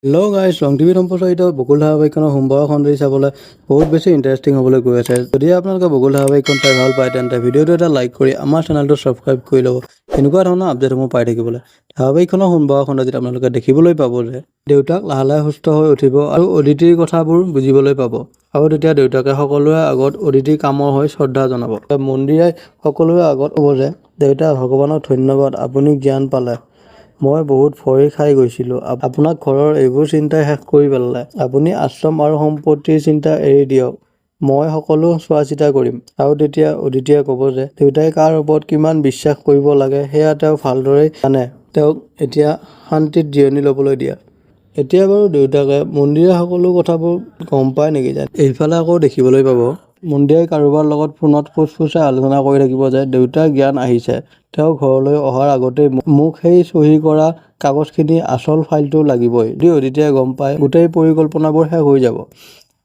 Hello' গাইছ, ৰং TV সম্প্ৰচাৰিত বকুল ধাৰাবাহিকখনৰ সোমবাৰৰ খণ্ডটি চাবলৈ বহুত বেছি ইণ্টাৰেষ্টিং হ'বলৈ গৈ আছে। যদি আপোনালোকে বকুল ধাৰাবাহিকখন চাই ভাল পায়, তেন্তে ভিডিঅ'টো এটা লাইক কৰি আমাৰ চেনেলটো ছাবস্ক্ৰাইব কৰি ল'ব এনেকুৱা ধৰণৰ আপডেটসমূহ পাই থাকিবলৈ। ধাৰাবাহিকখনৰ সোমবাৰৰ খণ্ডটিত আপোনালোকে দেখিবলৈ পাব যে দেউতাক লাহে লাহে সুস্থ হৈ উঠিব আৰু অদিতিৰ কথাবোৰ বুজিবলৈ পাব আৰু তেতিয়া দেউতাকে সকলোৰে আগত অদিতিৰ কামৰ হৈ শ্ৰদ্ধা জনাব। মন্দিৰাই সকলোৰে আগত ক'ব যে দেউতা, ভগৱানক ধন্যবাদ, আপুনি জ্ঞান পালে। মই বহুত ভয় খাই গৈছিলোঁ। আপোনাক ঘৰৰ এইবোৰ চিন্তাই শেষ কৰি পেলালে। আপুনি আশ্ৰম আৰু সম্পত্তিৰ চিন্তা এৰি দিয়ক, মই সকলো চোৱা-চিতা কৰিম। আৰু তেতিয়া অদিতিয়ে ক'ব যে দেউতাই কাৰ ওপৰত কিমান বিশ্বাস কৰিব লাগে সেয়া তেওঁ ভালদৰেই জানে। তেওঁক এতিয়া শান্তিত জিৰণি ল'বলৈ দিয়া। এতিয়া বাৰু দেউতাকে মন্দিৰা সকলো কথাবোৰ গম পায় নেকি? এইফালে আকৌ দেখিবলৈ পাব, মন্দিৰাই কাৰোবাৰ লগত ফোনত ফুচফুচাই আলোচনা কৰি থাকিব যে দেউতাৰ জ্ঞান আহিছে, তেওঁ ঘৰলৈ অহাৰ আগতেই মোক সেই চহী কৰা কাগজখিনিৰ আচল ফাইলটো লাগিবই। যদি অদিতিয়ে গম পায়, গোটেই পৰিকল্পনাবোৰ শেষ হৈ যাব।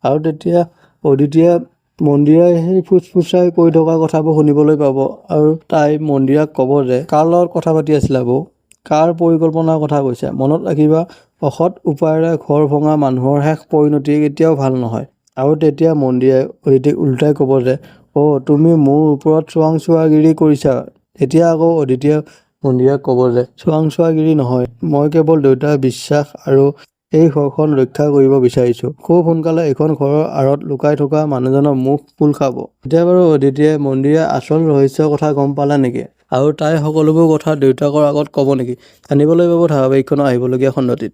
আৰু তেতিয়া অদিতিয়ে মন্দিৰাই সেই ফুচফুচাই কৈ থকা কথাবোৰ শুনিবলৈ পাব আৰু তাই মন্দিৰাক ক'ব যে কাৰ লগত কথা পাতি আছিলা বৌ? কাৰ পৰিকল্পনাৰ কথা কৈছা? মনত ৰাখিবা, অসৎ উপায়েৰে ঘৰ ভঙা মানুহৰ শেষ পৰিণতি কেতিয়াও ভাল নহয়। আৰু তেতিয়া মন্দিৰাই অদিতিক উল্টাই ক'ব যে অ' তুমি মোৰ ওপৰত চোৰাংচোৱাগিৰি কৰিছা। তেতিয়া আকৌ অদিতিয়ে মন্দিৰাক ক'ব যে চোৰাংচোৱাগিৰি নহয়, মই কেৱল দেউতাৰ বিশ্বাস আৰু এই ঘৰখন ৰক্ষা কৰিব বিচাৰিছোঁ। খুব সোনকালে এইখন ঘৰৰ আঁৰত লুকাই থকা মানুহজনৰ মুখ খোল খাব। এতিয়া বাৰু অদিতিয়ে মন্দিৰাৰ আচল ৰহস্যৰ কথা গম পালে নেকি? আৰু তাই সকলোবোৰ কথা দেউতাকৰ আগত ক'ব নেকি? জানিবলৈ পাব ধাৰাবাহিকখনৰ আহিবলগীয়া খণ্ডটিত।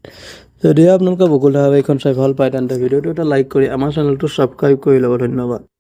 যদিহে আপোনালোকে বকুল ধাৰাবাহিকখন চাই ভাল পায়, তেন্তে ভিডিঅ'টো এটা লাইক কৰি আমাৰ চেনেলটো ছাবস্ক্ৰাইব কৰি ল'ব। ধন্যবাদ।